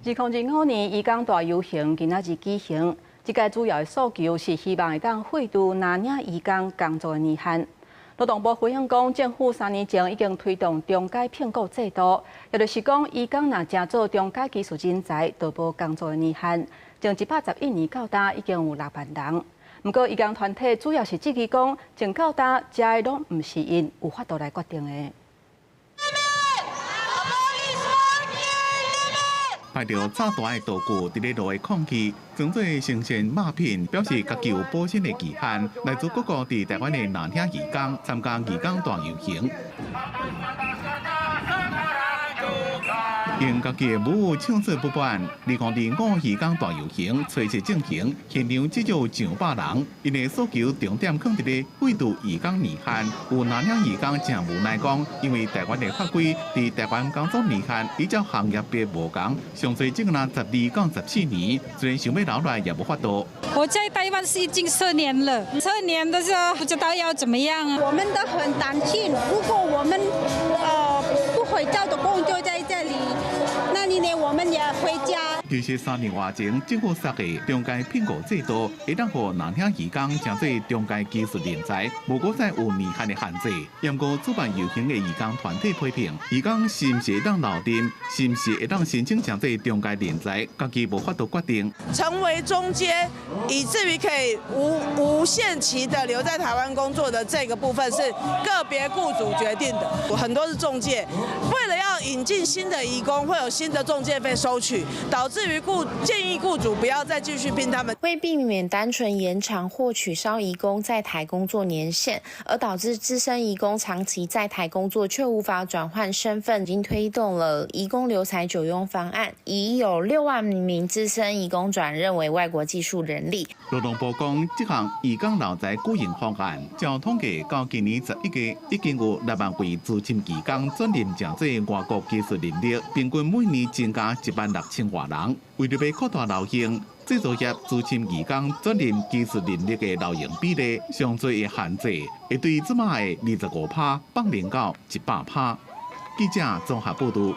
2025年移工大遊行今仔日舉行，這屆主要的訴求是希望會當廢除藍領移工工作的年限。勞動部回應講，政府3年前已經推動中階聘僱制度，也就是講，移工若成做中階技術人才，就無工作的年限。從111年到今已經有6萬人。毋過，移工團體主要是質疑講，從到今這的攏毋是𪜶有法度來決定的。 Abolish work year limit! 排著炸彈的道具佇咧路的抗議，裝做新鮮肉品，表示家己有保鮮的期限。來自各國佇臺灣的藍領移工參加移工大遊行，用家己的母語唱做不滿。2025移工大遊行初七進行，現場至少上百人。𪜶的訴求重點囥佇咧廢除移工年限。有藍領移工誠無奈講，因為臺灣的法規，佇臺灣工作年限依照行業別無仝，上濟只能12到14年，雖然想欲留來也無法度。我在台灣是已經10年了，十年的時候不知道要怎麼樣啊。我們都很擔心，如果我們不回家的工作在這裡，那你呢？我們也回家。其實3年外前，政府設的中階聘僱制度，會當予藍領移工成做中階技術人才，無閣再有年限的限制。毋過主辦遊行的移工團體批評，移工是毋是會當留任，是毋是會當申請成做中階人才，家己無法度決定。成為中階，以至於可以無限期的留在台灣工作的這個部分，是個別僱主決定的。很多是仲介，為了要引進新的移工，會有新的中介費收取，導致於建議僱主不要再繼續聘他們。為避免單純延長或取消移工在台工作年限，而導致資深移工長期在台工作卻無法轉換身份，已經推動了移工留才久用方案，已有6萬名資深移工轉任為外國技術人力。勞動部講，這項移工留才久用方案，照統計到今年11月，已經有6萬位資深移工轉任成做外國技術人力，平均每年增加1萬6千外人。為著欲擴大留用，製造業資深移工轉任技術人力的留用比例，上濟的限制會對這擺的25趴放寬到100趴。記者綜合報導。